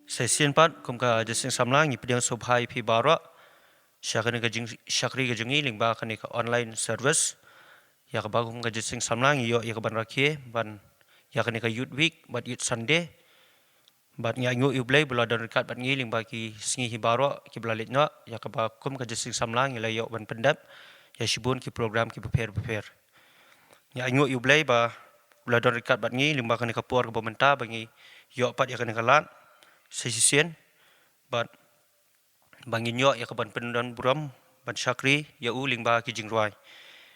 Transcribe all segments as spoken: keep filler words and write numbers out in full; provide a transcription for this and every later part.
Sa shisien pat, kum ka Jingïaseng Samla, ngi pdiang sngewbha ïa phi baroh sha kane ka jingshakri ka jong ngi lyngba kane ka online service. Ïa kaba kum ka Jingïaseng Samla ngi ïoh ïa kaban rakhe ban ïa kane ka Youth Week bad Youth Sunday. Bad ngi ainguh ïa U Blei ba u la don ryngkat bad ngi lyngba ki sngi hi baroh kiba la leit noh, ïa kaba kum ka Jingïaseng Samla ngi la ïoh ban pyndep ïa shibun ki program kiba pher bapher. Ngi ainguh ïa U Blei ba u la don ryngkat bad ngi lyngba kane ka por kaba mynta ba ngi ïoh pat ïa kane ka lad sa shisien bad ba ngin ïoh ïa kaban pyndon burom ban shakri ïa u lyngba ki jingrwai.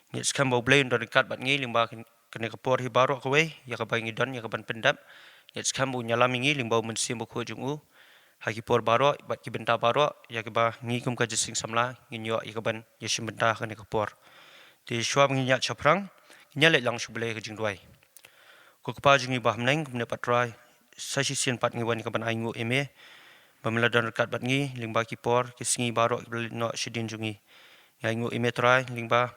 Ngi ngeit skhem ba U Blei un don ryngkat bad ngi lyngba kan-, kane ka por hi baroh kawei, ïa kaba ngi don ïa kaban pyndep. Ngi ngeit skhem ba un ïalam ïa ngi lyngba U Mynsiem Bakhuid jong u ha ki por baroh bad ki bynta baroh, ïa kaba ngi kum ka Jingïaseng Samla ngin ïoh ïa kaban ïashim bynta ha kane ka por. Te shuwa ba ngin ïaid shaphrang, ngin ïaleit lang sha U Blei ha ka jingduwai. Ko Kpa jong ngi ba ha bneng, kumne pat Trai, sa shisien pat ngi wan ïa kaban ainguh ïa me ba me la don ryngkat bad ngi lyngba ki por ki sngi baroh kiba la leit noh shadien jong ngi. Ngi ainguh ïa me Trai lyngba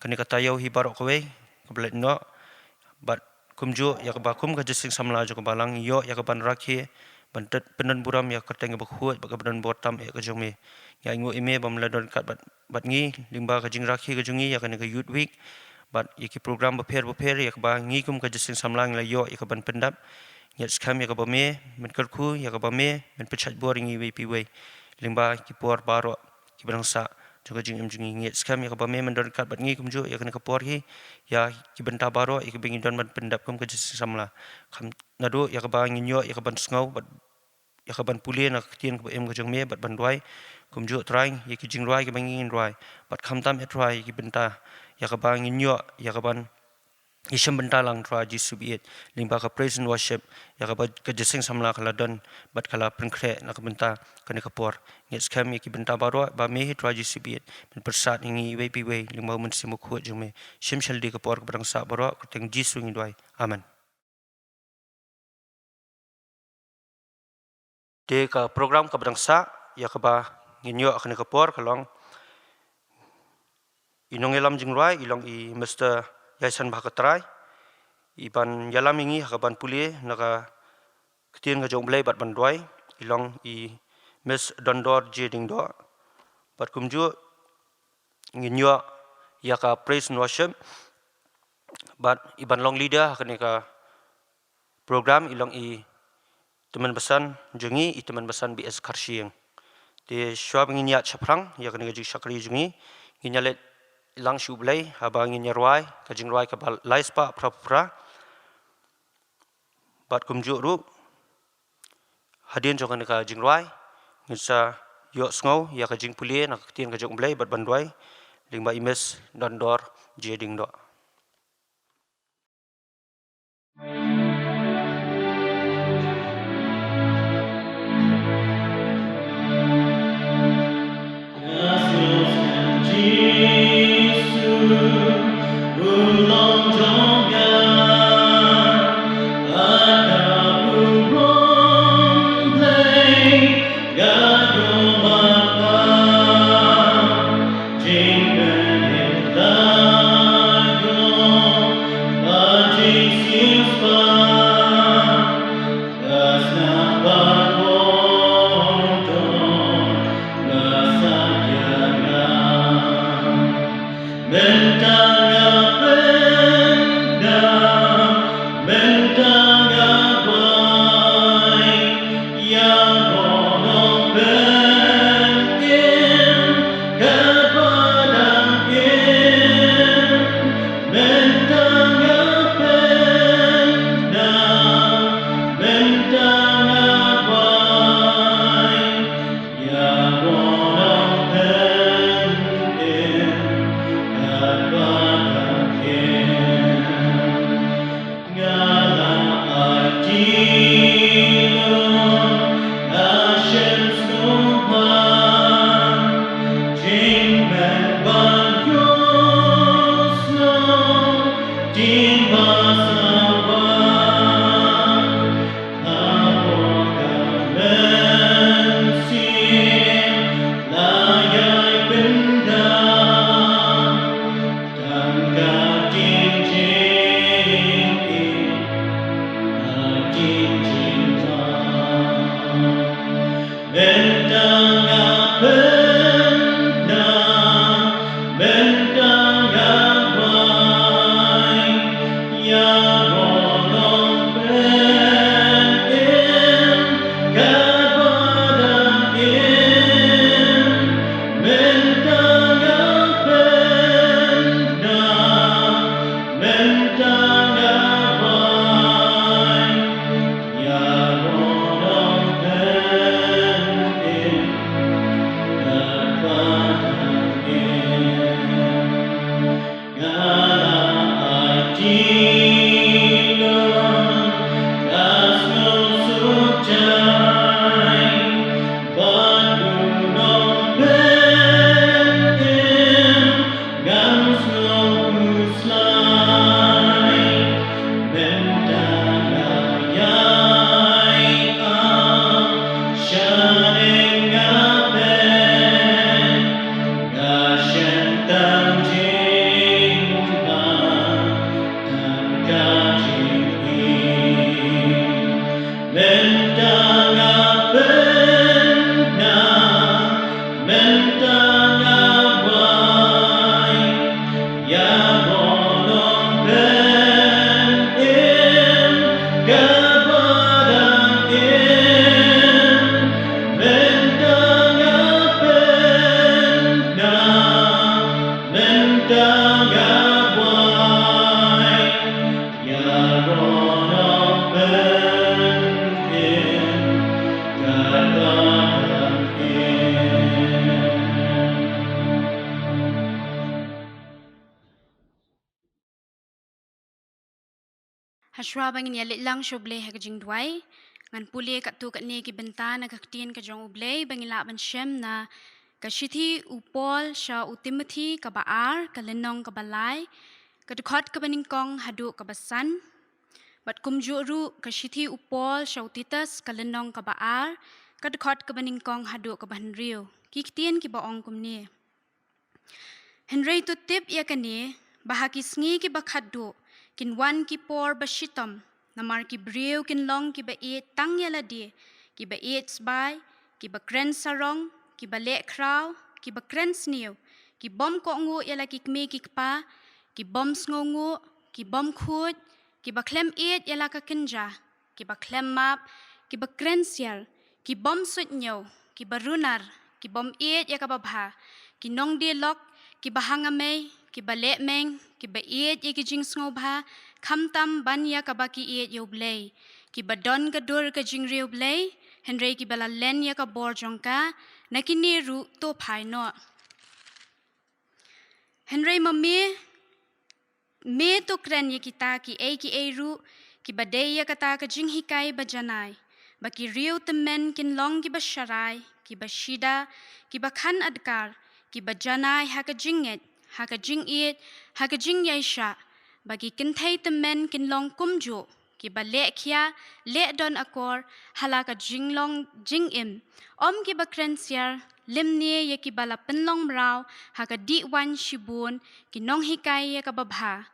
kane ka taïew hi baroh kawei kaba la leit noh, bad kumjuh ïa kaba kum ka Jingïaseng Samla jong ka Balang ngi ïoh ïa kaban rakhe ban tet pyndon burom ïa ka kyrteng kaba khuid bad kaba don bor tam eh ka jong me. Ngi ainguh ïa me ba me la don ryngkat bad, bad ngi lyngba ka jingrakhe ka jong ngi ïa kane ka Youth Week bad ïa ki program bapher bapher ïa kaba ngi kum ka Jingïaseng Samla ngi la ïoh ïa kaban pyndep. Ngi ngeit skhem ïa kaba me men kyrkhu, ïa kaba me men pynshait bor ïa ngi iwei pa iwei lyngba ki por baroh kiba dang sah jong ka jingim jong ngi. Ngi ngeit skhem ïa kaba me men don ryngkat bad ngi kumjuh ïa kane ka por hi, ïa ki bynta baroh ïa kiba ngi don ban pyndep kum ka Jingïaseng Samla. Kham naduh ïa kaba ngin ïoh ïa kaban sngew bad ïa kaban pule na ka ktien kaba im ka jong me bad ban duwai. Kumjuh Trai ïa ki jingrwai kiba ngi ngin rwai, bad khamtam eh Trai ïa ki bynta ïa kaba ngin ïoh ïa kaban ïashim bynta lang Trai Jisu baieit lyngba ka praise and worship, ïa kaba ka Jingïaseng Samla ka la don bad ka la pynkhreh na ka bynta kane ka por. Ngi ngeit skhem ïa ki bynta baroh ba me hi Trai Jisu baieit men pyrsad ïa ngi iwei pa iwei lyngba U Mynsiem Bakhuid jong me. Shim sha lade ka por kaba dang sah baroh, ha ka kyrteng Jisu ngi duwai. Amen. Te ka program kaba dang sah ïa kaba ngin ïoh ha kane ka por ka long i nongïalam jingrwai, i long i Mister Ïaishan Bhakatrai, i ban ïalam ïa ngi ha kaban pule na ka ktien ka jong U Blei bad ban duwai, i long i Miss Dondor J Diengdoh. Bad kumjuh ngin ïoh ïa ka praise and worship, bad i ban long leader ha kane ka program i long i tymmen basan jong ngi, i tymmen basan B S Kharshiing. Te shuwa ba ngin ïaid shaphrang ïa kane ka jingshakri jong ngi, ngin ïaleit lang sha U Blei haba ngin ïarwai ka jingrwai kaba lai spah phra phew phra. Bad kumjuh ruh hadien jong kane ka jingrwai ngin sa ïohsngew ïa ka jingpule na ka ktien ka jong U Blei bad ban duwai lyngba i Miss Dondor J Diengdoh. Hashwa ba ngin ïa leit lang sha U Blei ha ka jingduwai, ngan pule katto katne ki bynta na ka ktien ka jong U Blei ba ngin lah ban shem na ka shithi u Paul sha u Timothy kaba ar, ka lynnong kaba lai, ka dkhot kaba nyngkong haduh kaba san. Bad kumjuh ruh ka shithi u Paul sha u Titus, ka lynnong kaba ar, ka dkhot kaba nyngkong haduh kaba hynriew. Ki ktien kiba ong kumne. Hynrei to tip ïa kane, ba ha ki sngi kiba khatduh kin wan ki por ba shitom, namar ki briew kin long kiba ïeit tang ïa lade, kiba ïeit sbai, kiba kren sarong, kiba leh khraw, kiba kren sniew, ki bym kohnguh ïa la ki kmie ki kpa, ki bym sngewnguh, ki bym khuid, kiba khlem ïeit ïa la ka kynja, kiba khlem map, kiba kren siar, ki bym suidñiew, kiba runar, ki bym ïeit ïa kaba bha, ki nongdie lok, kiba hangamei, kiba lehmeng, kiba ïeit ïa ki jingsngewbha, khamtam ban ïa kaba ki ïeit ïa U Blei, kiba don ka dur ka jingriewblei, hynrei kiba la len ïa ka bor jong ka, na kine ruh to phai noh. Hynrei ma me, me to kren ïa kita kiei kiei ruh kiba dei ïa kata ka jinghikai ba janai, ba ki riew tymmen kin long kiba sharai, kiba shida, kiba khan adkar, kiba janai ha ka jingngeit, ha ka jingïeit, ha ka jingïaishah, ba ki kynthei tymmen kin long kumjuh, kiba leh khia, leh don akor, ha la ka jinglong jingim. Ym kiba kren siar, lymne ïa kiba la pynlong mraw ha ka dih waiñ shibun, ki nonghikai ïa kaba bha,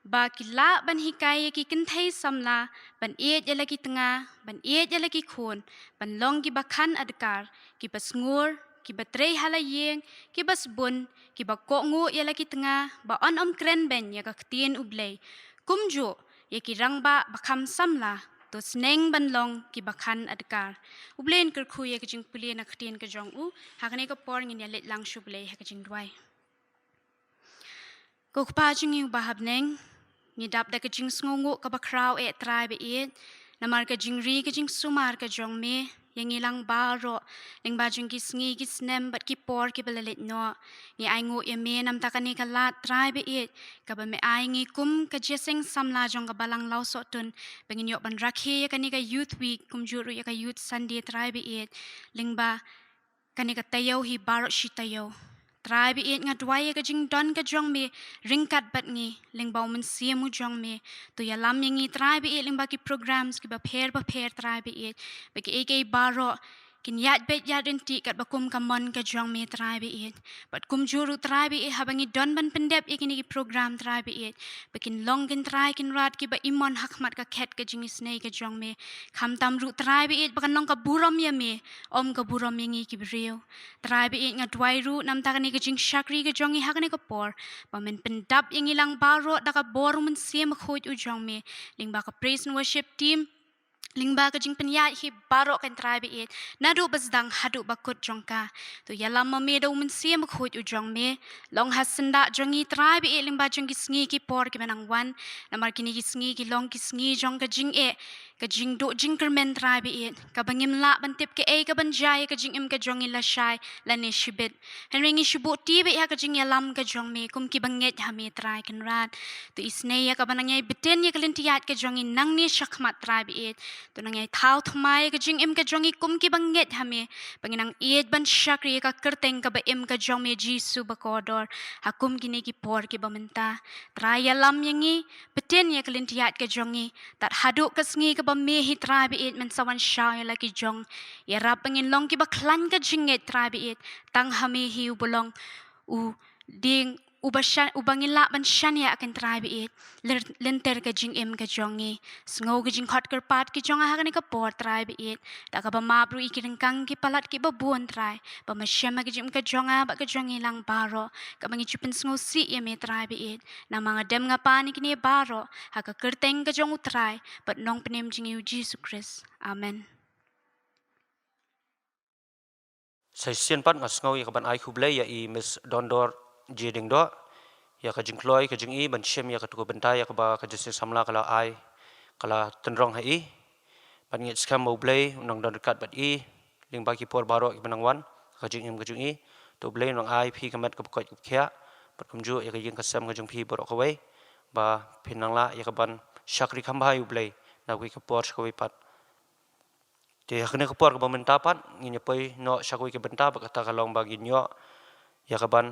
ba ki lah ban hikai ïa ki kynthei samla ban ïeit ïa la ki tnga, ban ïeit ïa la ki khun, ban long kiba khan adkar, kiba sngur, kiba trei ha la ïing, kiba sbun, kiba kohnguh ïa la ki tnga, ba yn ym kren beiñ ïa ka ktien U Blei. Kumjuh ïa ki rangbah ba kham samla, to sneng ban long kiba khan adkar. U Blei un kyrkhu ïa ka jingpule na ka ktien ka jong u. Ha kane ka por ngin ïa leit lang sha U Blei ha ka jingduwai. Ko Kpa jong ngi uba ha bneng, ngi dap da ka jingsngewnguh kaba khraw eh Trai ba ïeit, namar ka jingri ka jingsumar ka jong me ïa ngi lang baroh, lyngba jong ki sngi ki snem bad ki por kiba la leit noh. Ngi ainguh ïa me namar kane ka lad Trai ba ïeit, kaba me ai ngi kum ka jingïaseng samla jong ka Balang Lawsohtun, ba ngin ïoh ban rakhe ïa kane ka Youth Week, kumjuh ruh ïa ka Youth Sunday Trai ba ïeit, lyngba kane ka taïew hi baroh shi taïew. Trai ba ïeit, nga duwai ïa ka jingdon ka jong me ryngkat bad ngi, lyngba u Mynsiem u jong me. To ïalam ïa ngi Trai ba ïeit, lyngba ki programs kiba pher bapher Trai ba ïeit, ba kiei kiei baroh kin ïaid beit ïaid ryntih katba kum ka mon ka jong me Trai ba ïeit. Bad kumjuh ruh Trai ba ïeit, haba ngi don ban pyndep ïa kine ki program Trai ba ïeit, ba kin long kin Trai kin Rat kiba imon ha khmat ka khet ka jingisynei ka jong me. Khamtam ruh Trai ba ïeit, ba kan long ka burom ïa me, ym ka burom ïa ngi ki briew. Trai ba ïeit, nga duwai ruh namar kane ka jingshakri ka jong ngi ha kane ka por, ba men pyndap ïa ngi lang baroh da ka bor u Mynsiem Bakhuid u jong me, lyngba ka praise and worship team, lyngba ka jingpynïaid hi baroh kan Trai ba ïeit, naduh ba sdang haduh ba kut jong ka. To ïalam ma me da u Mynsiem Bakhuid u jong me, long ha syndah jong ngi Trai ba ïeit, lyngba jong ki sngi ki por kiba nang wan, namar kine ki sngi ki long ki sngi jong ka jingeh, ka jingduh jingkyrmen Trai ba ïeit, kaba ngim lah ban tip kaei kaban jia ïa ka jingim ka jong ngi lashai lane shibit. Hynrei ngi shu buh ti beit ha ka jingïalam ka jong me kum kiba ngeit ha me Trai Kynrad. To isynei ïa kaba nang ïai btin ïa ka lynti ïaid ka jong ngi nangne shakhmat Trai ba ïeit. To nang ïai thaw thymmai ïa ka jingim ka jong ngi kum kiba ngeit ha me, ba ngin nang ïeit ban shakri ïa ka kyrteng kaba im ka jong me Jisu bakordor, ha kum kine ki por kiba mynta. Trai ïalam ïa ngi, btin ïa ka lynti ïaid ka jong ngi, tad haduh ka sngi kaba me hi Trai ba ïeit men sa wan shaw ïa la ki jong. Ïarap ba ngin long kiba khlaiñ ka jingngeit Trai ba ïeit, tang ha me hi uba long u Ding uba shan, uba ngi lah ban shaniah ïa ka, Trai ba ïeit, lynter ka jingim ka jong ngi. Sngew ka jingkhot kyrpad ka jong nga ha kane ka por, Trai ba ïeit, da kaba map ruh ïa ki ryngkang ki palat kiba bun, Trai, ba ma shem ha ka jingim ka jong nga bad ka jong ngi lang baroh, kaba ngi ju pynsngewsih ïa me, Trai ba ïeit. Namar nga dem nga pan ïa kine baroh ha ka kyrteng ka jong u Trai bad Nongpynim jong ngi u Jisu Khrist. Amen. Sa shisien pat nga sngew ïa ka ban ai khublei ïa i Miss Dondor J Diengdoh, ïa ka jingkloi ka jong i ban shim ïa katu ka bynta ïa kaba ka Jingseng Samla ka la ai, ka la tynrong ha i. Bad ngi ngeit skhem ba U Blei un nang don ryngkat bad i lyngba ki por baroh kiba nang wan ha ka jingim ka jong i. To U Blei un nang ai phi ka met kaba koit kaba khiah, bad kumjuh ïa ka ïing ka sem ka jong phi baroh kawei, ba phin nang lah ïa ka ban shakri kham bha ïa U Blei na kawei ka por sha kawei pat. Te ha kane ka por kaba mynta pat ngin ïa poi noh sha kawei ka bynta, bad kata ka long ba ngin ïoh ïa ka ban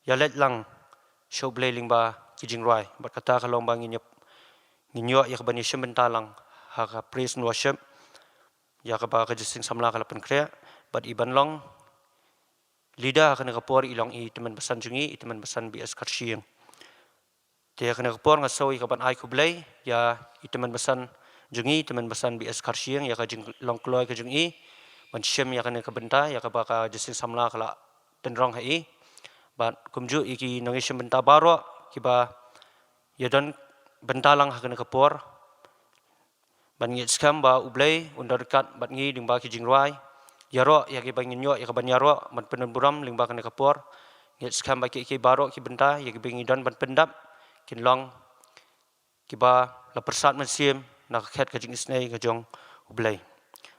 ïaleit lang sha U Blei lyngba ki jingrwai. Bad kata ka long ba ngin ïa, ngin ïoh ïa ka ban ïashim bynta lang ha ka praise and worship, ïa kaba ka Jingseng Samla ka la pynkhreh. Bad i ban long leader ha kane ka por i long i tymmen basan jong ngi, i tymmen basan B S Kharshiing. Te ha kane ka por nga sngew ïa ka ban ai khublei ïa i tymmen basan jong ngi, i tymmen basan B S Kharshiing, ïa ka jinglong kloi ka jong i ban shim ïa kane ka bynta ïa kaba ka Jingseng Samla ka la tynrong ha i. Bad kumjuh ïa ki nongïashim bynta baroh kiba ïadon bynta lang ha kane ka por. Bad ngi ngeit skhem ba U Blei un don ryngkat bad ngi lyngba ki jingrwai. Ïaroh ïa kiba ngin ïoh ïa ka ban ïaroh ban pyndonburom lyngba kane ka por. Ngi ngeit skhem ba kiei kiei baroh ki bynta ïa kiba ngi don ban pyndap kin long kiba la pyrsad mynsiem na ka khet ka jingisynei ka jong U Blei.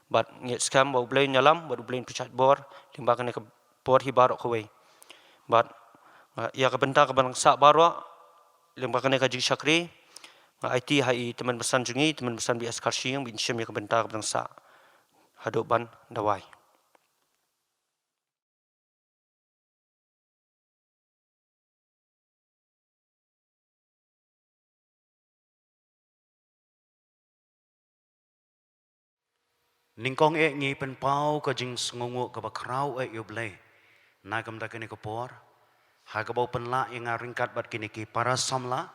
Bad ngi ngeit skhem ba U Blei un ïalam bad U Blei un pynshait bor lyngba kane ka por hi baroh kawei. Bad, uh, ïa ka bynta kaba nang sah baroh lyngba kane ka jingshakri, nga aiti ha i tymmen basan jong ngi, tymmen basan B S Kharshiing, ba in shim ïa ka bynta kaba nang sah haduh ban duwai. Nyngkong eh ngi pynpaw ka jingsngewnguh kaba khraw eh ïa U Blei na ka bynta kane ka por. Ha kaba u pynlah ïa nga ryngkat bad kine ki para samla,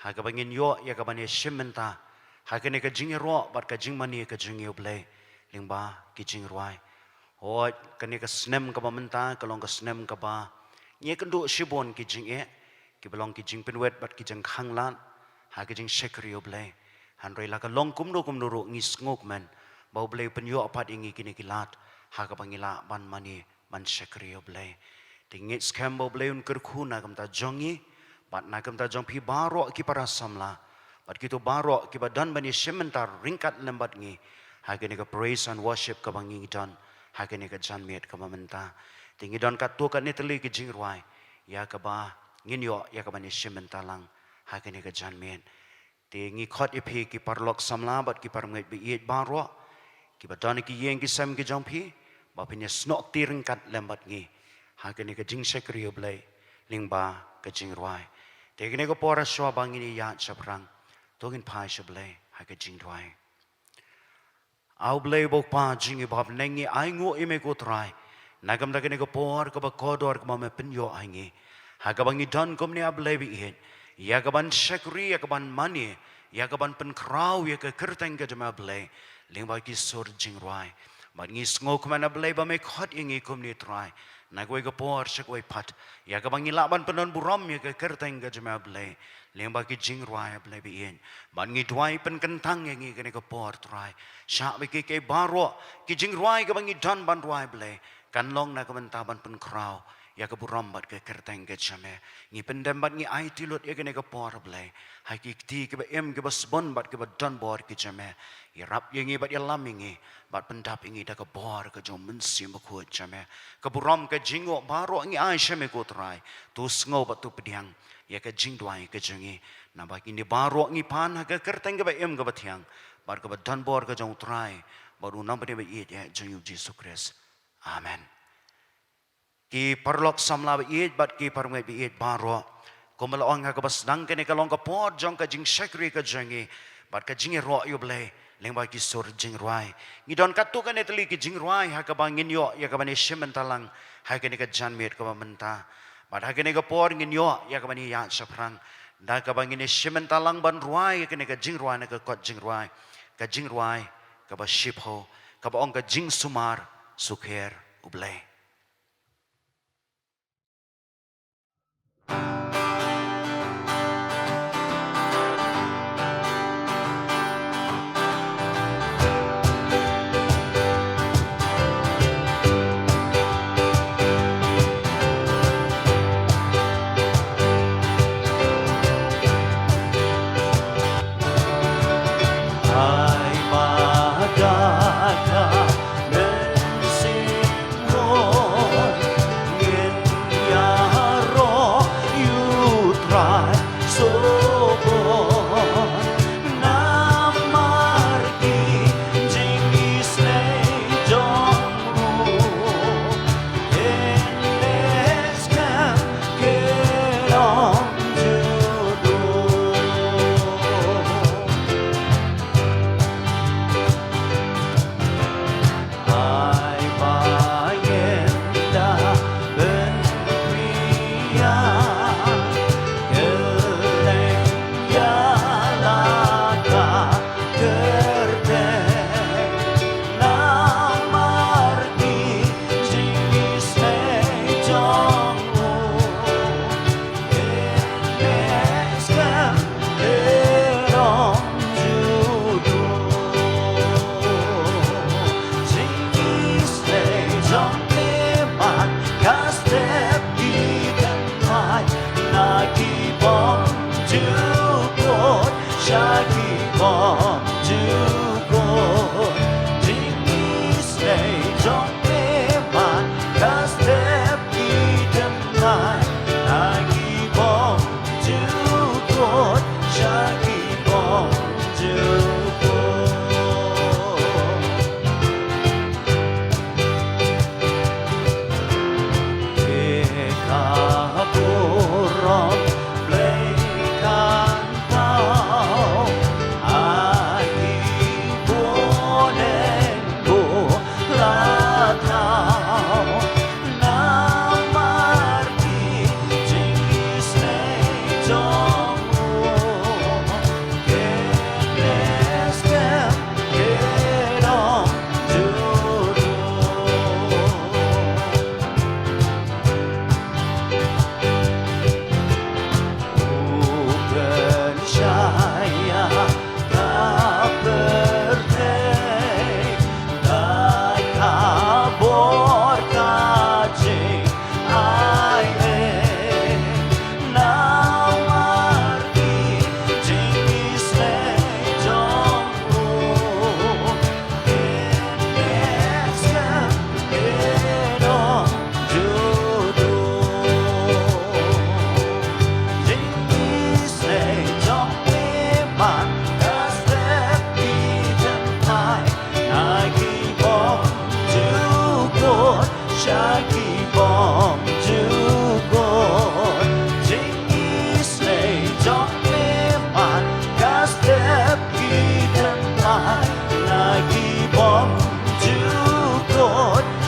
ha kaba ngin ïoh ïa ka ban ïashim bynta ha kane ka jingïaroh bad ka jingmane ka jong ngi, ïa U Blei, lyngba ki jingrwai. Hooid, kane ka snem kaba mynta ka long ka snem kaba ngi ïakynduh shibun ki jingeh kiba long ki jingpynwit bad ki jingkhanglad ha ka jingshakri, ïa U Blei. Hynrei la ka long kumno kumno ruh ngi sngewkmen ba U Blei u pynïoh pat ïa ngi kine ki lad ha kaba ngi lah ban mane ban shakri, ïa U Blei. Te ngi ngeit skhem ba U Blei un kyrkhu na ka bynta jong ngi bad na ka bynta jong phi baroh ki para samla bad kito baroh kiba don ban ïashim bynta ryngkat lem bad ngi ha kane ka praise and worship kaba ngi don ha kane ka janmiet kaba mynta. Te ngi don katto katne tylli ki jingrwai ïa kaba ngin ïoh ïa ka ban ïashim bynta lang ha kane ka janmiet. Te ngi khot ïa phi ki paralok samla bad ki parangeit ba ïeit baroh kiba don ha ki ïing ki sem ki jong phi, ba phin ïasnoh kti ryngkat lem bad ngi ha kane ka jingshakri, ïa U Blei, lyngba ka jingrwai. Te kane ka por, shuwa ba ngin ïaid shaphrang, to ngin phai sha U Blei ha ka jingduwai. A U Blei uba U Kpa jong ngi ba ha bneng, ngi ainguh ïa me ko Trai na ka bynta kane ka por kaba kordor kaba me pynïoh ha ngi, ha kaba ngi don kumne, A Blei ba ïeit, ïa ka ban shakri, ïa ka ban mane, ïa ka ban pynkhraw ïa ka kyrteng ka jong me, A Blei, lyngba ki sur jingrwai. Bad ngi sngewkmen, A Blei, ba me khot ïa ngi kumne Trai, na kawei ka por sha kawei pat, ïa kaba ngi lah ban pyndonburom ïa ka kyrteng ka jong me, A Blei, lyngba ki jingrwai, A Blei ba ïeit. Bad ngi duwai pynkyntang ïa ngi kane ka por Trai, shah ba kiei kiei baroh ki jingrwai kaba ngi don ban rwai, A Blei, kan long na ka bynta ban pynkhraw ïa ka burom bad ka kyrteng ka jong me. Ngi pyndem bad ngi aiti lut ïa kane ka por, A Blei, ha ki kti kiba im kiba sbun bad kiba donbor ki jong me. Ïarap ïa ngi bad ïalam ïa ngi bad pyndap ïa ngi da ka bor ka jong U Mynsiem Bakhuid jong me. Ka burom ka jingnguh baroh ngi ai sha me ko Trai. To sngew bad to pdiang ïa ka jingduwai ka jong ngi, naba kine baroh ngi pan ha ka kyrteng kaba im kaba thiang bad kaba donbor ka jong U Trai bad U Nongpynim ba ïeit, ïa jong ngi U Jisu Khrist. Amen. Ki paralok samla ba ïeit bad ki parangeit ba ïeit baroh, kumba la ong ha kaba sdang, kane ka long ka por jong ka jingshakri ka jong ngi bad ka jingïaroh ïa U Blei lyngba ki sur jingrwai. Ngi don katto katne tylli ki jingrwai ha kaba ngin ïoh ïa ka ban ïashim bynta lang ha kane ka janmiet kaba mynta. Bad ha kane ka por ngin ïoh ïa kaba ngin ïaid shaphrang da kaba ngin ïa shim bynta lang ban rwai ïa kane ka jingrwai na ka kot jingrwai, ka jingrwai kaba shiphew, kaba ong ka Jingsumar Sukher U Blei. Ai ba da ka mynsiem Lord, ngin ïaroh ïa U Trai Sobor, namar ki jingisynei jong u, kin leh skhem ki longjuh. Ai ba ngin da pynbiang, kylleng ïa la ka kyrteng, namar ki jingisynei jong u. Sha ki bymjukut, jingmih sngewthuh jong me man ka step ki tynrai. Na ki bymjukut, sha ki bymjukut. Te ka burom Blei kan thaw, ha ki bneng ba la thaw, namar ki jingisynei jong u. Ai e, namar ki jingisynei jong u, kin leh skhem ki longjuh. Jingmih sngewthuh jong me man ka step ki tynrai. Na ki bymjukut, sha ki bymjukut, jingisynei jong me man ka step ki tynrai. Na ki bymjukut,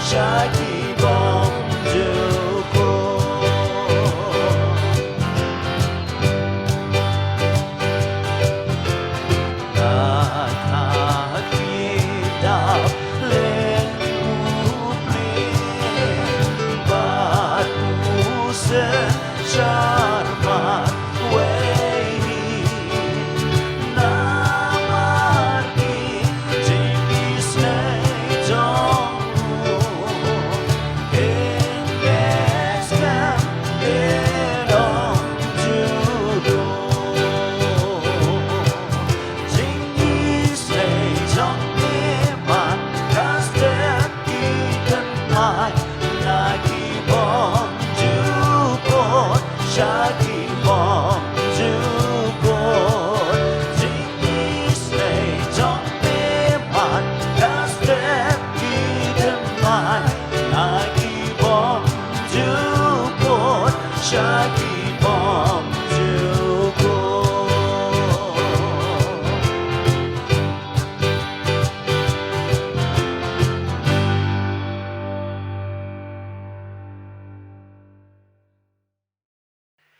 sha ki bymjukut. Nga kha ki dap leh u plie bad u synshar marwei. Namar ki jingisynei jong u, kin leh skhem ki longjuh. Jingisynei jong me man ka step ki tynrai. Na ki bymjukut, sha ki bymjukut, jingisynei jong me man ka step ki tynrai. Na ki bymjukut, sha ki bymjukut.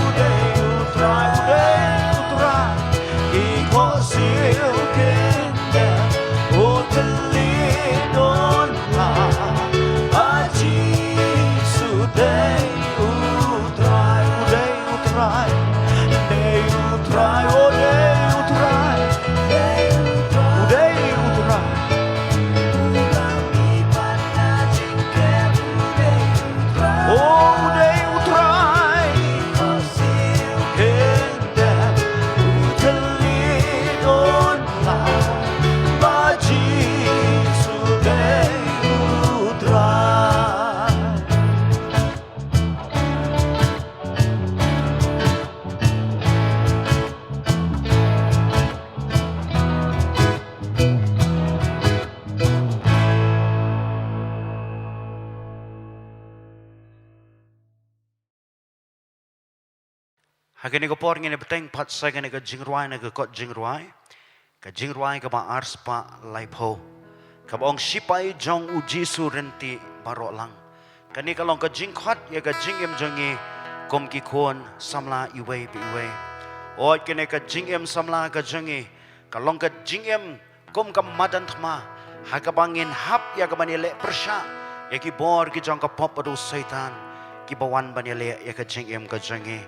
U dei U Trai, u dei U Trai. Ki khohsiew kin dem, u thylliej un lah. Ba Jisu dei U Trai, u dei U Trai. Dei U Trai, u dei U Trai. U dei U Trai. O, u dei U Trai. Kin dem, u thylliej un lah. Ba Jisu dei U Trai. Ha kane ka por ngin ïa bteng pat sa kane ka jingrwai na ka kot jingrwai. Ka jingrwai kaba arspah laiphew. Kaba ong Shipai jong U Jisu ryntih baroh lang. Kane ka long ka jingkhot ïa ka jingim jong ngi kum ki khun samla iwei pa iwei. Oi kane ka jingim samla ka jong ngi ka long ka jingim kum ka madan thma ha kaba ngin hap ïa ka ban ïaleh pyrshah ïa ki bor ki jong ka pop bad u Soitan. kiba wan ban ïaleh ïa ka jingim ka jong ngi.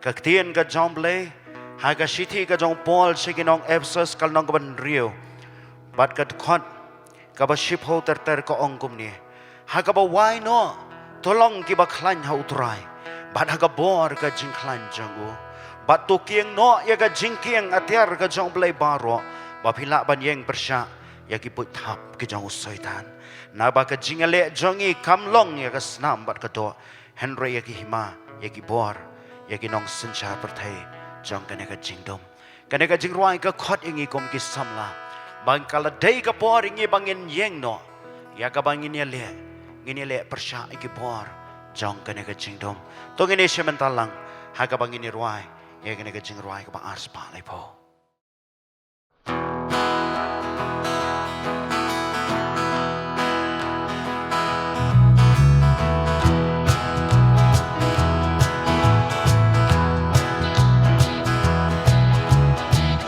Ka ktien ka jong U Blei ha ka shithi ka jong u Paul sha ki nong Ephesus ka lynnong kaba hynriew bad ka dkhot kaba shiphew ter ter ka ong kumne: Ha kaba wai noh, to long kiba khlaiñ ha U Trai bad ha ka bor ka jingkhlaiñ jong u, bad to kieng noh ïa ka jingkieng atiar ka jong U Blei baroh, ba phi lah ban ïeng pyrshah ïa ki puit thap ki jong u Soitan. Naba ka jingïaleh jong ngi kam long ïa ka snam bad ka doh, hynrei ïa ki hima, ïa ki bor, ïa ki nongsynshar pyrthei jong kane ka jingdum. Kane ka jingrwai ka khot ïa ngi kum ki samla ba ka la dei ka por ïa ngi ba ngin ïeng noh ïa kaba ngin ïaleh, ngin ïaleh pyrshah ïa ki bor jong kane ka jingdum. To ngin ïa shim bynta lang ha kaba ngin ïa rwai ïa kane ka jingrwai kaba ar spah laiphew.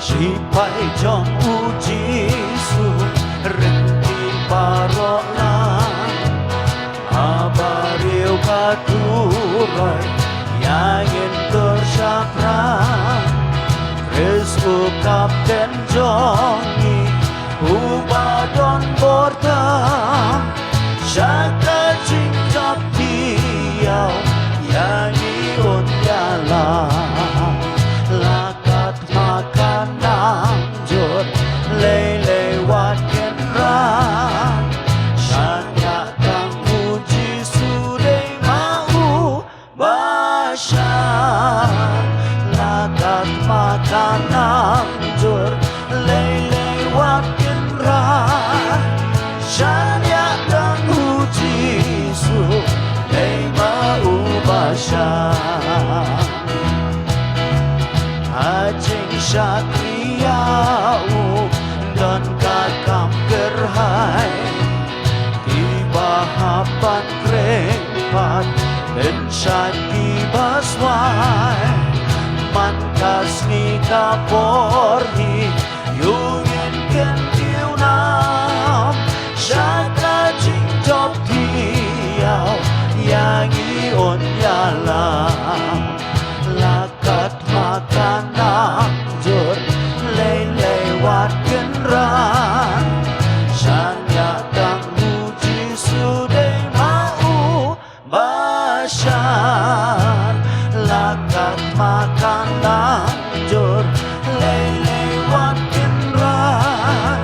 Shipai jong U Jisu, ryntih baroh lang. Haba riew ka turoi, ïa ngin tur shaphrang. Khrist u kapten jong ngi, uba don bor tam. Sha ka jingjop thiaw, ïa ngi un ïalam. La kat ma ka nam jur, lei lei wat kynrad. Shaniah tang U Jisu dei ma u Bashar. La kat ma ka nam jur, lei lei wat kynrad. Shaniah tang U Jisu, dei ma u Bashar. Ha jingshakri ïa u, don ka kam kyrhai. Kiba hap ban kren pat, pynshait kiba swai. Man ka sngi ka por hi, ïa u ngin kyntiew nam. Sha ka jingjop thiaw, ïa ngi un ïalam. La kat ma ka nam jur, lei lei wat kynrad. Shaniah tang U Jisu dei ma u Bashar. La kat ma ka nam jur, lei lei wat kynrad.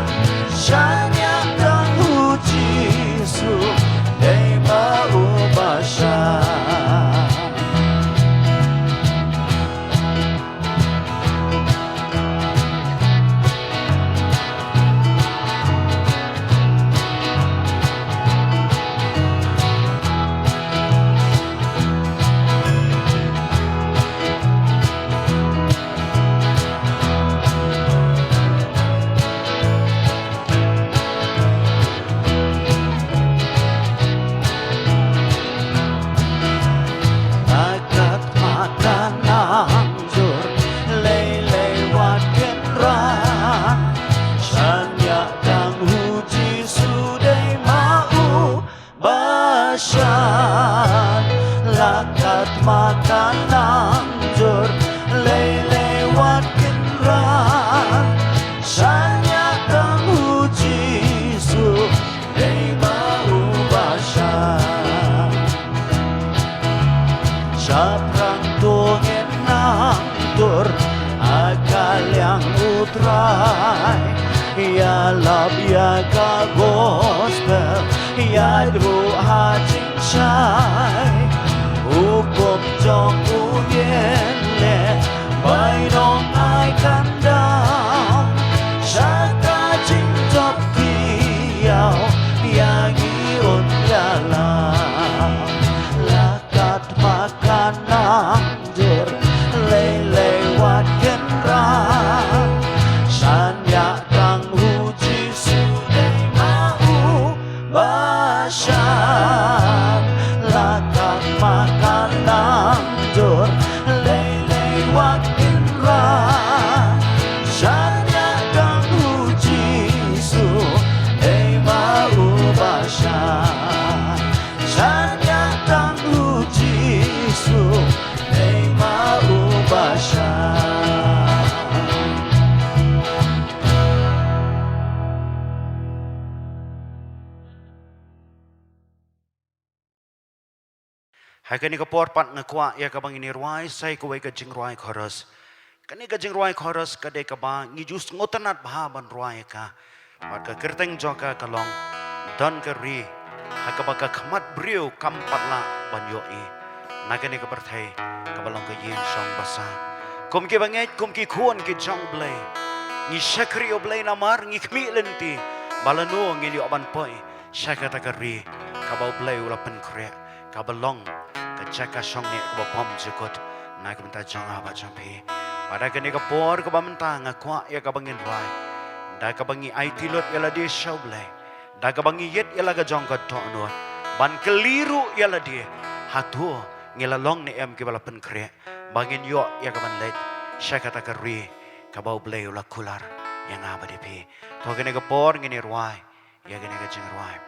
Shaniah tang U Jisu, dei ma u Bashar. La kat ma ka nam jur, lei lei wat kynrad. Shaniah tang U Jisu dei ma u Bashar. La kat ma ka nam jur, lei lei wat kynrad. Shaniah tang U Jisu, dei ma u Bashar. Shaphrang to ngin nang tur ha ka liang U Trai. Ïalap ïa ka gospel, ïaid ruh ha jingshai. Hukum jong u ngin leh, bainong ai kan dam. Sha ka jingjop thiaw, ïa ngi un ïalam. La kat ma ka nam jur, lei lei wat kynrad. Shaniah tang U Jisu, dei ma u Bashar. La kat ma ka nam Ha kane ka por pat nga kwah ïa kaba ngin ïa rwai sa kawei ka jingrwai chorus. Kane ka jingrwai chorus ka dei kaba ngi ju sngewtynnad bha ban rwai ïa ka. Bad ka kyrteng jong ka ka long Don ka ri ha kaba ka khmat briew kam pat lah ban ïohi. Na kane ka pyrthei kaba long ka ïing shong basa. Kum ki bangeit, kum ki khun ki jong U Blei, ngi shakri ïa U Blei namar ngi khmih lynti ba lano ngin ïoh ban poi sha kata ka ri kaba U Blei u la pynkhreh, kaba long ka jaka shong ne kaba bymjukut na ka bynta jong nga bad jong phi. Bad ha kane ka por kaba mynta nga kwah ïa kaba ngin rwai da kaba ngi aiti lut ïa lade sha U Blei, da kaba ngi ïit ïa la ka jong ka dohnud, ban kylli ruh ïa lade, hato ngi la long ne em kiba la pynkhreh ba ngin ïoh ïa kaban leit sha kata ka ri kaba U Blei u la kular ïa nga bad ïa phi. To kane ka por ngin ïa rwai ïa kane ka jingrwai.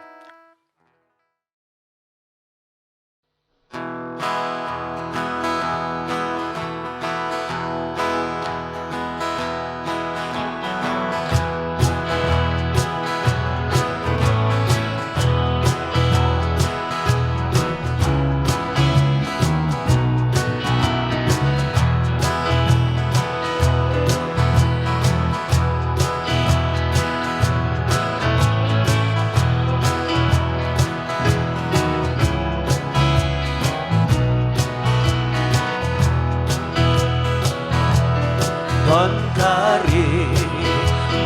Don ka ri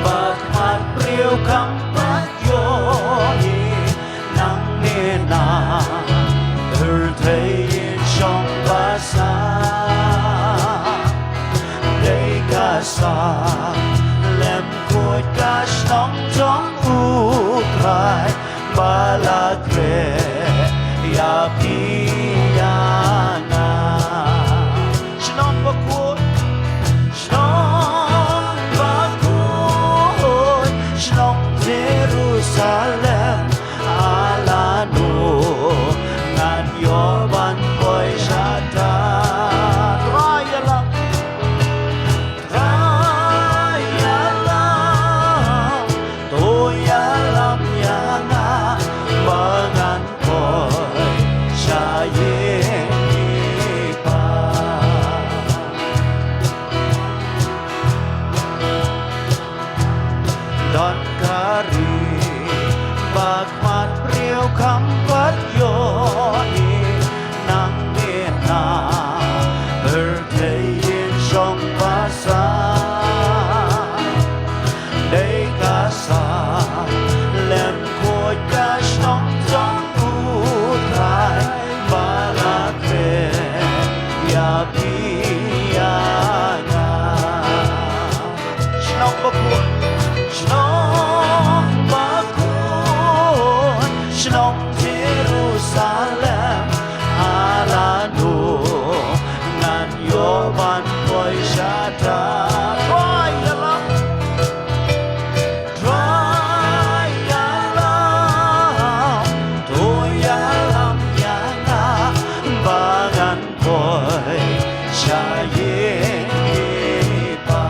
ba khmat briew kam pat ïohi, nangne na pyrthei shong basa. Dei ka sa lem khuid ka shnong jong U Trai ba la khreh ïa phi ïa nga. Shnong bakhuid, shnong bakhuid, shnong Jerusalem, a lano ngan ïoh ban poi shata. Trai ïalam, Trai ïalam, to ïalam ïa nga ba ngan poi sha ïing i Pa. Don ka ri ba khmat briew kam pat ïohi, nangne na pyrthei shong basa. Dei ka sa lem khuid ka shnong jong U Trai ba la khreh ïa phi ïa nga. Shnong bakhuid, shnong bakhuid, shnong Jerusalem, a lano ngan ïoh ban poi shata. Trai ïalam, Trai ïalam, to ïalam ïa nga ba ngan poi sha ïing i Pa.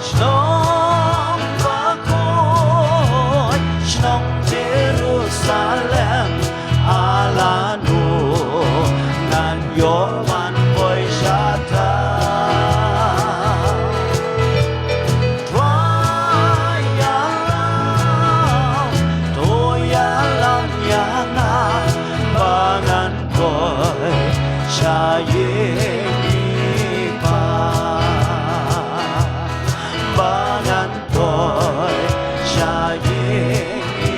Shnong bakhuid, shnong Jerusalem, a lano ngan ïoh ban poi shata. Trai ïalam, to ïalam ïa nga ba ngan poi sha ïing i Pa. Ba ngan poi sha ïing i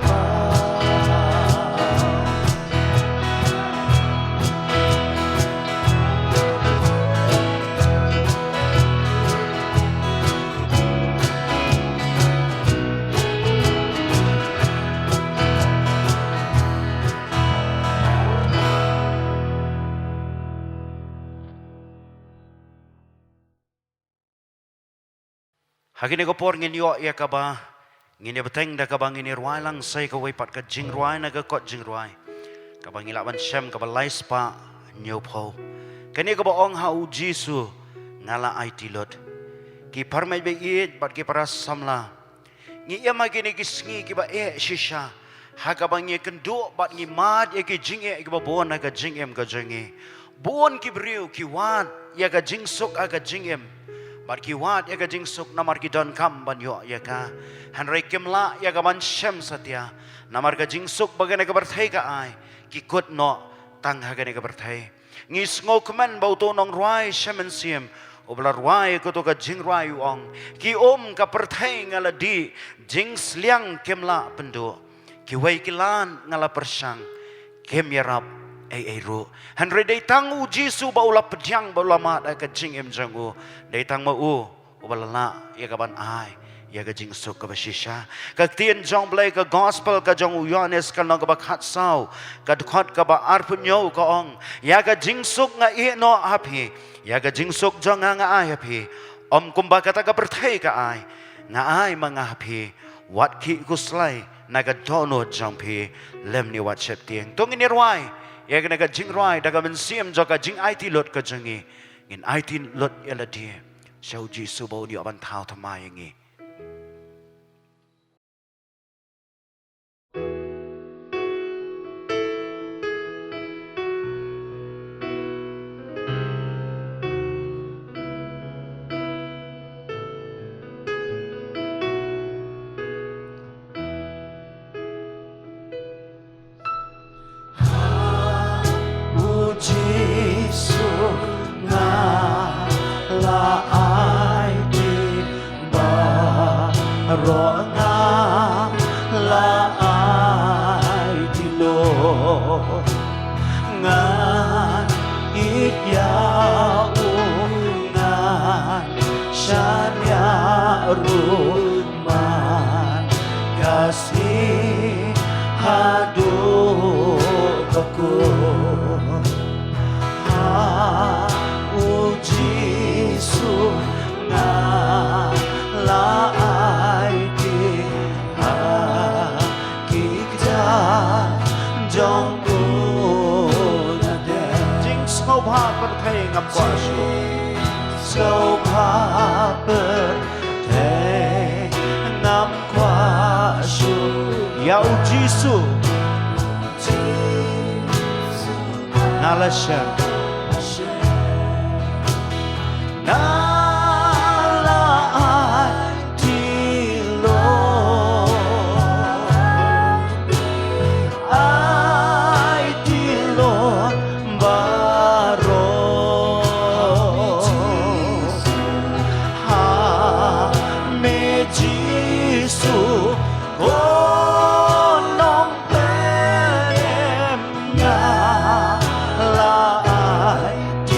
Pa. Ha kine ki por ngin ïoh ïa kaba ngin ïa bteng da kaba ngin ïa rwai lang sa ïa kawei pat ka jingrwai na ka kot jingrwai kaba ngi lah ban shem, kaba lai spah hynñiewphew. Kane kaba ong ha U Jisu, nga la aiti lut. Ki parmeit ba ïeit bad ki para samla, ngi ïa ma kine ki sngi kiba eh shisha ha kaba ngi kynduh bad ngi mad ïa ki jingeh kiba bun ha ka jingim ka jong ngi. Bun ki briew ki wad ïa ka jingsuk ha ka jingim bad ki wad ïa ka jingsuk namar ki donkam ban ïoh ïa ka. Hynrei kim lah ïa ka ban shem satia namar ka jingsuk ba kane ka pyrthei ka ai, ki kut noh tang ha kane ka pyrthei. Ngi sngewkmen ba uto u nongrwai sha mynsiem uba la rwai ïa kato ka jingrwai u ong, ki um ka pyrthei nga la dih, jingsliang kim lah pynduh. Kiwei ki lad nga la pyrshang, kim ïarap ei ei ruh. Hynrei dei tang U Jisu ba u la pdiang, ba u la mad ha ka jingim jong u. Dei tang ma u uba la lah ïa ka ban ai ïa ka jingsuk kaba shisha. Ka ktien jong U Blei, ka gospel ka jong u Ïoannis, ka lynnong kaba khatsaw, ka dkhot kaba arphew hynñiew ka ong, ïa ka jingsuk nga ïeh noh ha phi, ïa ka jingsuk jong nga nga ai ha phi. Ym kumba kata ka pyrthei ka ai, nga ai ma nga ha phi. Wat khih khuslai na ka dohnud jong phi, lymne wat sheptieng. To ngin ïa rwai ïa kane ka jingrwai da ka mynsiem jong ka jingaiti lut ka jong ngi. Ngin aiti lut ïa lade sha U Jisu ba un ïoh ban thaw thymmai ïa ngi. U Jisu, nga la aiti baroh, nga la aiti lut. Ngan ïeit ïa u, ngan shaniah ruh man ka sngi haduh ba kut. Ha U Jisu nga la aiti ha ki kjat jong u nadem. Jingsngewbha pyrthei ngam kwah shuh. Jingsngewbha pyrthei ngam kwah shuh. Ïa U Jisu nga la shem. Nga la aiti lut, aiti lut baroh ha me Jisu, ko nongpynim. Nga la aiti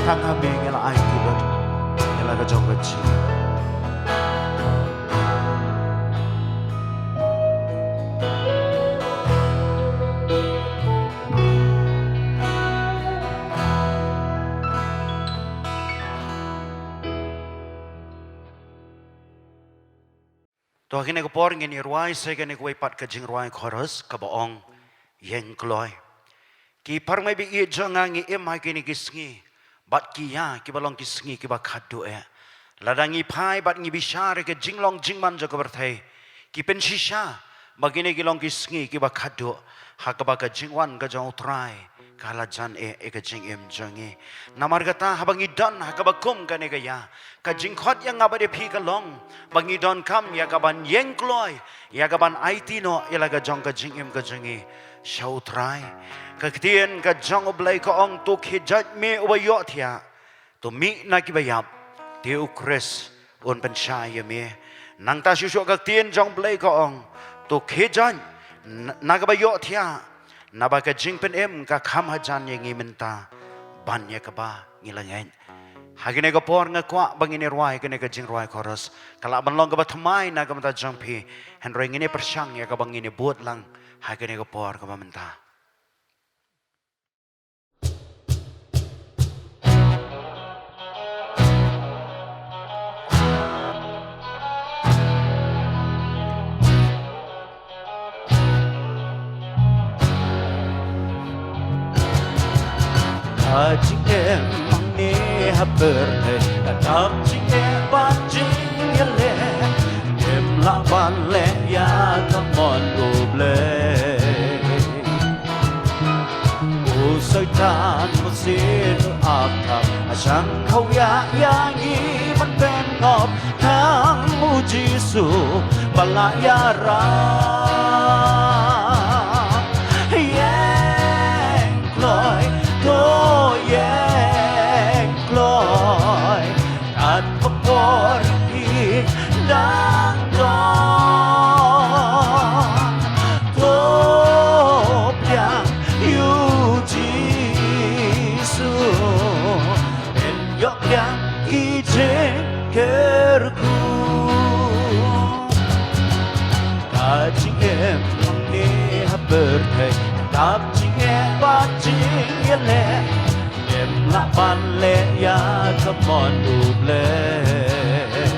Tang ha me ngi la aiti lut ïa la ka jong ka jingim. To ha kane ka por ngin ïa rwai sa kane kawei pat ka jingrwai chorus kaba ong Ïeng Kloi. Ki parmei ba ïeit jong nga, ngi im ha kine ki sngi bad ki ïa kiba long ki sngi kiba khatduh eh. Lada ngi phai bad ngi bishar ïa ka jinglong jingman jong ka pyrthei, ki pynshisha ba kine ki long ki sngi kiba khatduh, ha kaba ka jingwan ka jong U Trai ka la jan eh ïa ka jingim jong ngi. Namar kata haba ngi don ha kaba kum kane ka ïa, ka jingkhot ïa nga bad ïa phi ka long ba ngi donkam ïa kaban ïeng kloi, ïa kaban aiti noh ïa la ka jong ka jingim ka jong ngi sha U Trai. Ka ktien ka jong U Blei ka ong, to khie jait me uba ïohthiah, to mih na kiba ïap, te U Khrist un pynshai ïa me. Nangta shuh shuh ka ktien jong U Blei ka ong, to khie jait na, na kaba ïohthiah, naba ka jingpynim ka kham hajan ïa ngi mynta ban ïa kaba ngi la ngeit. Ha kane ka por nga kwah ba ngin ïa rwai kane ka jingrwai chorus. Ka lah ban long kaba thymmai na ka bynta jong phi, hynrei ngin ïa pyrshang ïa kaba ngin ïa bud lang ha kane ka por kaba mynta. Ka jingim hangne ha pyrthei ka dap jingeh bad jingïaleh, ngim lah ban leh ïa ka mon U Blei. U Soitan u sien u ap tang, u shang khawïah ïa ngi ban pynngop, tang U Jisu ba la ïarap. Ïeng kloi, to ïeng kloi, kat ka por phi dang don. To pdiang ïa U Jisu, ïoh pdiang ki jingkyrkhu. Ka jingim hangne ha pyrthei ka dap jingeh bad jingïaleh, ngim lah ban leh ïa ka mon U Blei.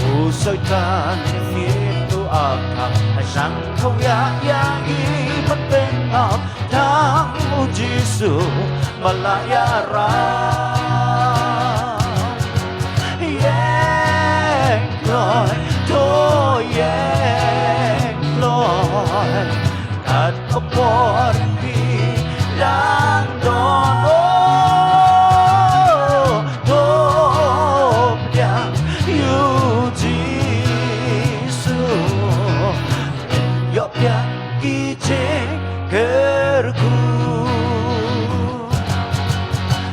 U Soitan u sien u ap tang, u shang khawïah ïa ngi ban pynngop, tang U Jisu ba la ïarap. Ïeng kloi, to ïeng kloi, kat ka por phi dang don. Oh, to pdiang ïa U Jisu, ïoh pdiang ki jingkyrkhu.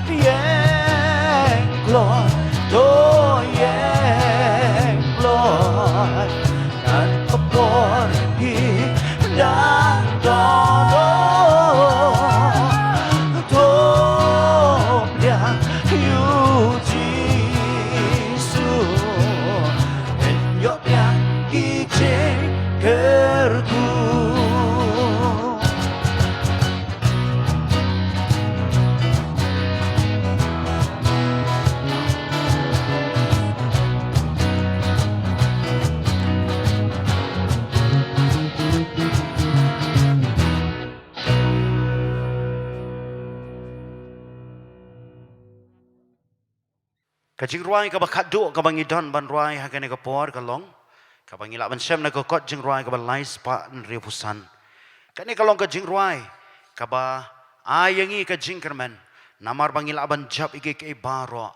Ïeng kloi, to ïeng kloi, kat ka por phi dang don. To pdiang ïa U Jisu, ïoh pdiang ki jingkyrkhu. Ka jingrwai kaba khatduh kaba ngi don ban rwai ha kane ka por ka long kaba ngi lah ban shem na ka kot jingrwai kaba lai spah hynriewphew san. Kane ka long ka jingrwai kaba ai ïa ngi ka jingkyrmen, namar ba ngi lah ban jop ïa kiei kiei baroh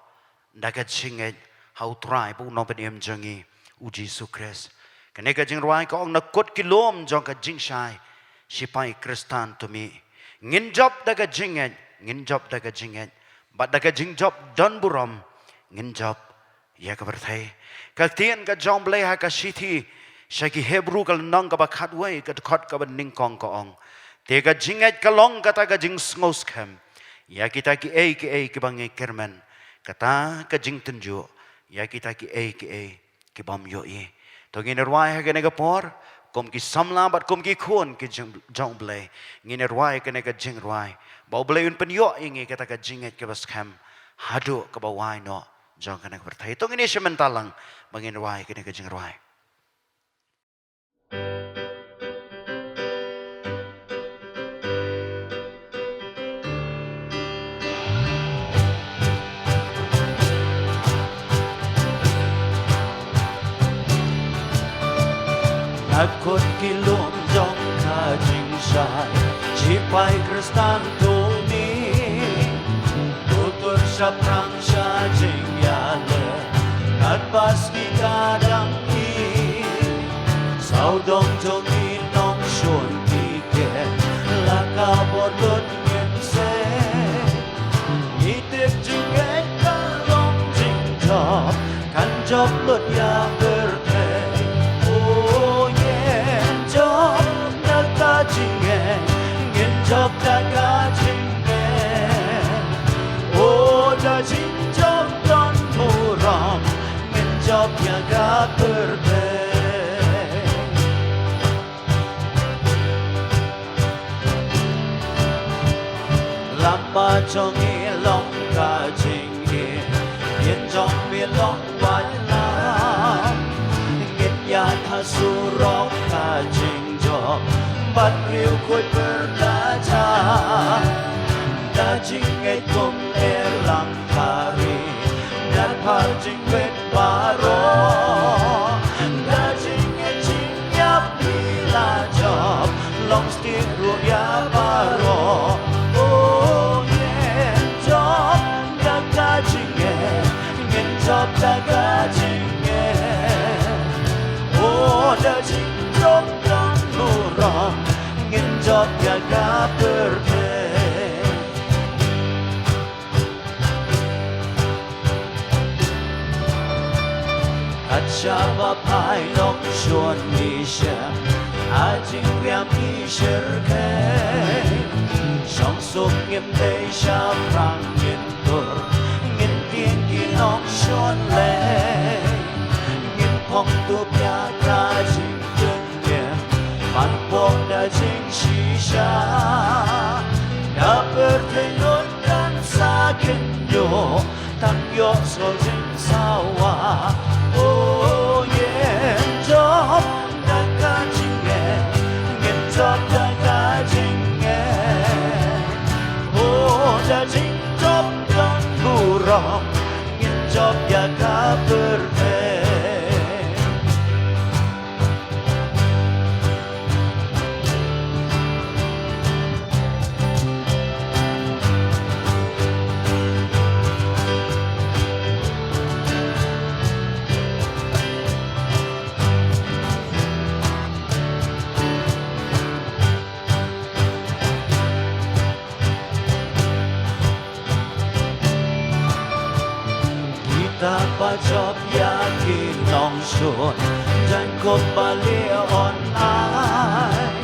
da ka jingngeit ha U Trai bad U Nongpynim jong ngi U Jisu Khrist. Kane ka jingrwai ka ong, na kut ki lum jong ka jingshai shipai Khristan, to mih. Ngin jop da ka jingngeit, ngin jop da ka jingngeit, bad da ka jingjop don burom ngin jop ïa ka pyrthei. Ka ktien ka jong U Blei ha ka shithi sha ki Hebru ka lynnong kaba khatwei ka dkhot kaba nyngkong ka ong, te ka jingngeit ka long kata ka jingsngewskhem ïa kita kiei kiei kiba ngi kyrmen, kata ka jingtynjuh ïa kita kiei kiei kibym ïohi. To ngin rwai ha kane ka por kum ki samla bad kum ki khun ki jong U Blei. Ngin rwai kane ka jingrwai ba U Blei un pynïoh ïa ngi kata ka jingngeit kaba skhem haduh kaba wai noh jong kane ka pyrthei. To ngin ïa shim bynta lang ba ngin rwai kane ka jingrwai. Na kut ki lum jong ka jingshai, shipai Khristan to mi, utur shaphrang sha jingïaleh, kat bas ki ka dang i, sawdong jong ki nongshun ki keh, la ka bor lut ngin seh. Ngi tip jingngeit ka long jingjop, kan jop lut ïa pyrthei. O ngin jop da ka jingngeit, ngin jop da ka jingngeit. O da jingjop don burom, ngin jop ïa ka pyrthei. Lama jong ngi long ka jingim, ïing jong ngi long bad lam. Ngin ïaid ha surok ka jingjop, bad riewkhuid pyrta ja. Da jingngeit kum erlang khari, da phar jingwit baroh. Da jingngeit jingïap ngi la jop, long stieh ruh ïa baroh. O ngin jop da ka jingngeit, ngin jop da ka jingngeit. O da jingjop don burom, ngin jop ïa ka pyrthei. Kat shaba phai nongshun ngi shem, ha jingriam ngi shyrkhei. Shong suk ngim dei shaphrang ngin tur, ngin tieng ki nongshun lei. Ngin phong tup ïa ka jingkyrmen, man pok da jingshisha. Da pyrthei lut kan sa kynjoh, tang ïoh sngewjingsawa. O ngin jop da ka jingngeit, ngin jop da ka jingngeit. O da jingjop don burom, ngin jop ïa ka pyrthei. Kita ba jop ïa ki nongshun, jaiñ kumba lieh online.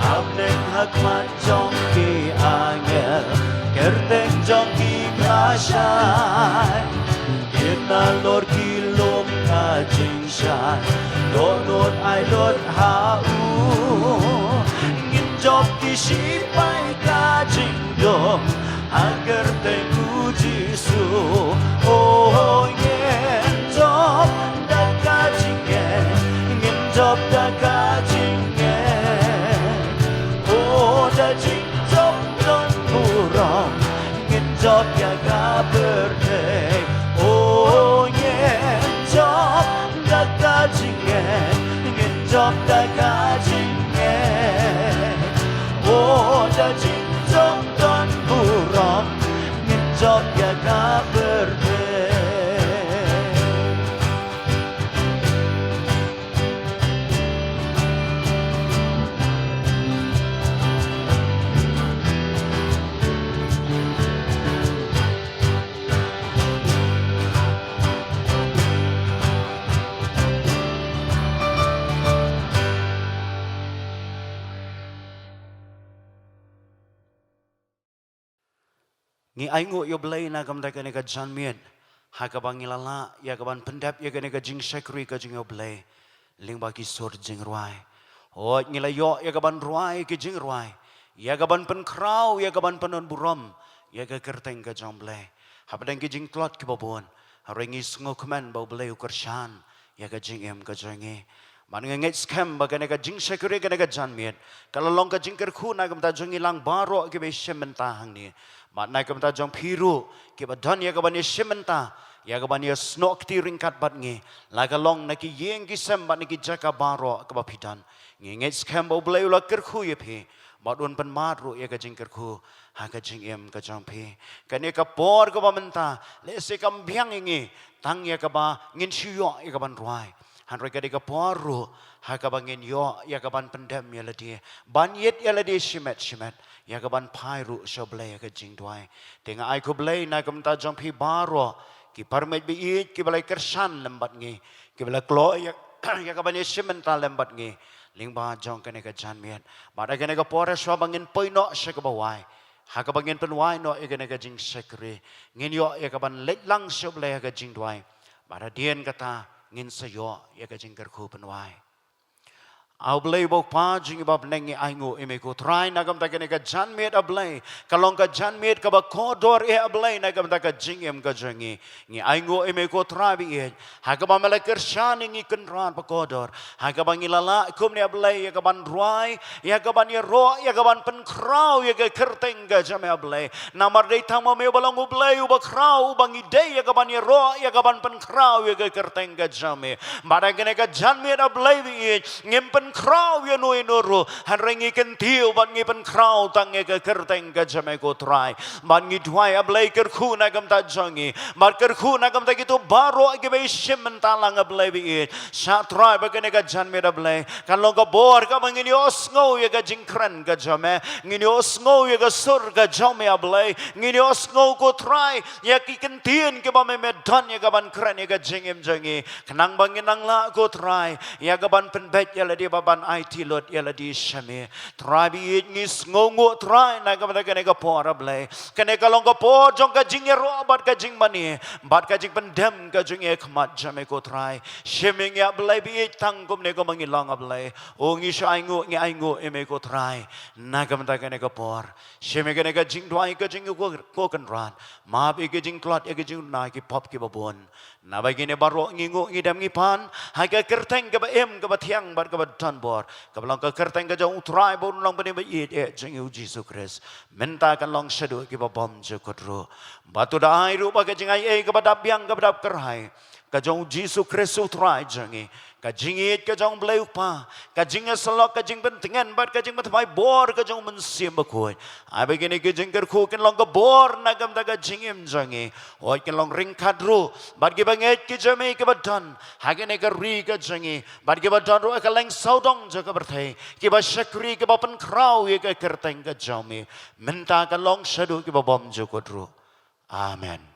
Hapdeng ha khmat jong ki angel, kyrteng jong ki khlashai. Kita lor ki lum ka jing shai, dohnud ai lut ha u. Ngin jop ki shipai ka jingdum, ha kyrteng u Jisu. O ngin jop da ka jingngeit, ngin jop da ka jingngeit. O da jingjop don burom, ngin jop ïa ka pyrthei. O ngin jop da ka jingngeit, ngin jop da ka jingngeit. O da jingjop don burom, ngin jop ïa ka pyrthei. Ngi ainguh ïa U Blei na ka bynta kane ka janmiet ha kaba ngi la lah ïa ka ban pyndep ïa kane ka jingshakri ka jong U Blei lyngba ki sur jingrwai. Hooid, ngi la ïoh ïa ka ban rwai ki jingrwai, ïa ka ban pynkhraw, ïa ka ban pyndonburom ïa ka kyrteng ka jong U Blei hapdeng ki jingtlot kiba bun. Hynrei ngi sngewkmen ba U Blei u kyrshan ïa ka jingim ka jong ngi. Bad nga ngeit skhem ba kane ka jingshakri kane ka janmiet ka la long ka jingkyrkhu na ka bynta jong ngi lang baroh kiba ïashim bynta hangne. Bad na ka bynta jong phi ruh kiba don ïa ka ban ïashim bynta, ïa ka ban ïasnoh kti ryngkat bad ngi, la ka long na ki ïing ki sem bad na ki jaka baroh kaba phi don. Ngi ngeit skhem ba U Blei u la kyrkhu ïa phi bad un pynmad ruh ïa ka jingkyrkhu ha ka jingim ka jong phi. Kane ka por kaba mynta lehse kam biang ïa ngi tang ïa kaba ngin shu ïoh ïa ka ban rwai, hynrei ka dei ka por ruh ha kaba ngin ïoh ïa ka ban pyndem ïa lade, ban ïit ïa lade shimet shimet, ïa ka ban phai ruh sha U Blei ha ka jingduwai. Te nga ai khublei na ka bynta jong phi baroh, ki parmit ba ïeit kiba la kyrshan lem bad ngi, kiba la kloi ïa, ïa ka ban ïashim bynta lem bad ngi lyngba jong kane ka janmiet. Bad ha kane ka por, shuwa ba ngin poi noh sha kaba wai, ha kaba ngin pynwai noh ïa kane ka jingshakri, ngin ïoh ïa ka ban leit lang sha U Blei ha ka jingduwai. Bad hadien kata ngin sa ïoh ïa ka jingkyrkhu pynwai. A U Blei U Kpa jong ngi uba ha bneng, ngi ainguh ïa me ko Trai na ka bynta kane ka janmiet, A Blei. Ka long ka janmiet kaba kordor, A Blei, na ka bynta ka jingim ka jong ngi. Ngi ainguh ïa me ko Trai ba ïeit ha kaba me la kyrshan ïa ngi Kynrad ba kordor, ha kaba ngi la lah kumne, A Blei, ïa ka ban rwai, ïa ka ban ïaroh, ïa ka ban pynkhraw ïa ka kyrteng ka jong me, A Blei. Namar dei tang ma me uba long U Blei uba khraw, uba ngi dei ïa ka ban ïaroh, ïa ka ban pynkhraw ïa ka kyrteng ka jong me. Bad ha kane ka janmiet, A Blei ba ïeit, ngim pynkhraw ïano ïano ruh, hynrei ngi kyntiew bad ngi pynkhraw tang ïa ka kyrteng ka jong me ko Trai. Bad ngi duwai, A Blei, kyrkhu na ka bynta jong ngi, bad kyrkhu na ka bynta kito baroh kiba ïashim bynta lang, A Blei ba ïeit. Shah Trai ba kane ka janmiet, A Blei, kan long ka bor kaba ngin ïohsngew ïa ka jingkren ka jong me, ngin ïohsngew ïa ka sur ka jong me, A Blei, ngin ïohsngew ko Trai ïa ki ktien kiba me me don ïa ka ban kren ïa ka jingim jong ngi, khnang ba ngin nang lah ko Trai ïa ka ban pynbeit ïa lade bad ban aiti lut ïa lade sha me. Trai ba ïeit, ngi sngewnguh Trai na ka bynta kane ka por, A Blei. Kane ka long ka por jong ka jingïaroh bad ka jingmane bad ka jingpyndem ka jong ngi ha khmat jong me ko Trai. Shim ïa ngi, A Blei ba ïeit, tang kumne kumba ngi long, A Blei. O, ngi shu ainguh, ngi ainguh ïa me ko Trai na ka bynta kane ka por. Shim ïa kane ka jingduwai ka jong ngi ko, ko Kynrad. Map ïa ki jingtlot, ïa ki jingduna, ki pop kiba bun. Naba kine baroh ngi nguh, ngi dem, ngi pan ha ka kyrteng kaba im, kaba thiang bad kaba don bor, kaba long ka kyrteng ka jong U Trai bad U Nongpynim ba ïeit eh jong ngi, U Jisu Khrist. Mynta kan long shaduh kiba bym jukut ruh. Bad to da ai ruh ba ka jingai ei kaba dap biang, kaba dap kyrhai ka jong U Jisu Khrist U Trai jong ngi, ka jingïeit ka jong U Blei U Kpa, ka jingïasyllok, ka jingpyntngen bad ka jingpynthymmai bor ka jong U Mynsiem Bakhuid, ai ba kine ki jingkyrkhu kin long ka bor na ka bynta ka jingim jong ngi. Hooid, kin long ryngkat ruh bad kiba ngeit ki jong me kiba don ha kane ka ri ka jong ngi bad kiba don ruh ha kylleng sawdong jong ka pyrthei, kiba shakri, kiba pynkhraw ïa ka kyrteng ka jong me. Mynta kan long shaduh kiba bym jukut ruh. Amen.